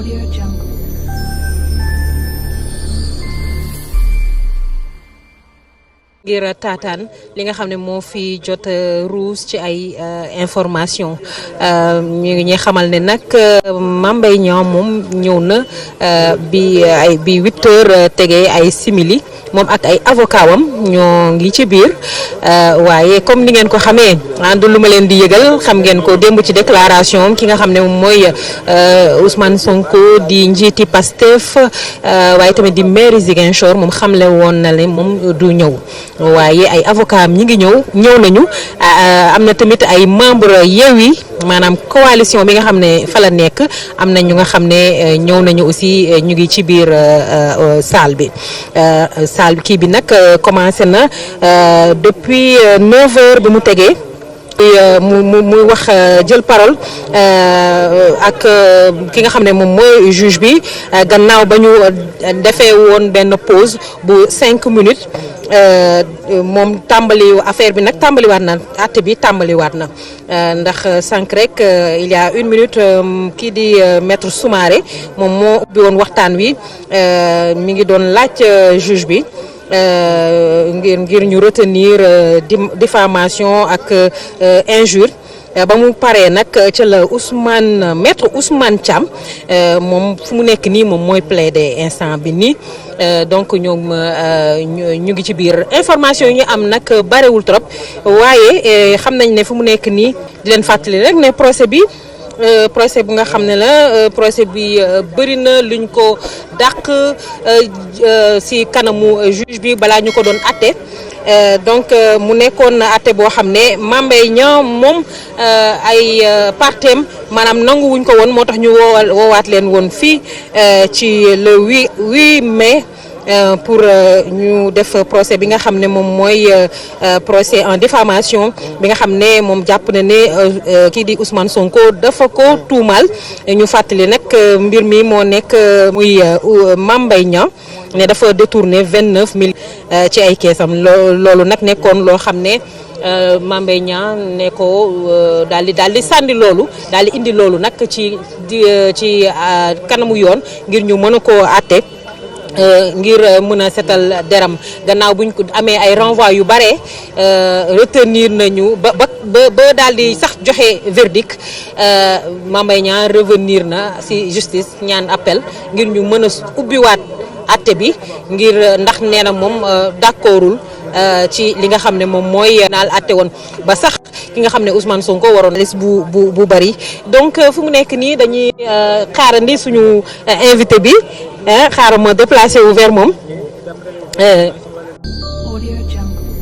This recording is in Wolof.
Audio Jungle. ngir taataan li nga xam ne moo fi jot ruus ci ay information ñu ngi ñuy xamal ne nag Mame Mbaye Niang moom ñëw na bi 8h tegee ay simili moom ak ay avocat wam ñoo ngi ci biir waaye comme ni ngeen ko xamee du lu ma leen di yëgal xam ngeen ko démb ci déclaration ki nga xam ne moom mooy Ousmane Sonko di njiiti Pastef waaye tamit di maire Ziguinchor moom xamle woon na ne moom du ñëw. waaye ay avocat am ñi ngi ñëw nañu am na tamit ay membre Yewwi maanaam coalition bi nga xam ne fa la nekk am na ñu nga xam ne ñëw nañu aussi ñu ngi ci biir salle bi kii bi nag commencé na depuis 9h bi mu tegee muy wax jël parole ak ki nga xam ne moom mooy juge bi gannaaw ba ñu defee woon benn pause bu 5 minutes moom affaire bi nag tàmbaliwaat na àtte bi tàmbaliwaat na ndax sànq rek il y a 1 minute kii di maître Soumaré moom moo ubbi woon waxtaan wi mi ngi doon laaj juge bi ngir ñu retenir diffamation ak injure ba mu paree nag ca la maître Ousmane Thiam moom fu mu nekk nii moom mooy plaider instant bi nii donc ñoom ñu ngi ci biir information yi ñu am nag barewul trop waaye xam nañ ne fu mu nekk nii di leen fàttali rek ne procès bu nga xam ne la procès bi bëri na luñ ko dàq si kanamu juge bi balaa ñu ko doon atte donc mu nekkoon atte boo xam ne Mame Mbaye Niang moom ay partem maanaam nangu wuñ ko woon moo tax ñu woowaat leen woon fii ci le 8 mai pour ñu def procès bi nga xam ne moom mooy procès en diffamation bi nga xam ne moom jàpp na ne kii di Ousmane Sonko dafa ko tuumaal ñu fàttali nag mbir mi moo nekk muy Mame Mbaye Niang ne dafa détourné 29 000 ci ay keesam loolu nag nekkoon loo xam ne Mame Mbaye Niang ne ko daal di sànni loolu daal di indi loolu nag ci kanamu yoon ngir ñu mën a koo àtte ngir mën a setal deram gannaaw buñ ko amee ay renvoi yu bare retenir nañu ba daal di sax joxe verdict Mame Mbaye Niang revenir na ci justice ñaan appel ngir ñu mën a ubbiwaat atte bi ngir ndax nee na moom d'accordul ci li nga xam ne moom mooy naal atte woon ba sax ki nga xam ne Ousmane Sonko waroon lis bu bari donc fu mu nekk nii dañuy xaarandi suñu invité bi xaaral ma déplacé wu vers moom. Audio Jungle.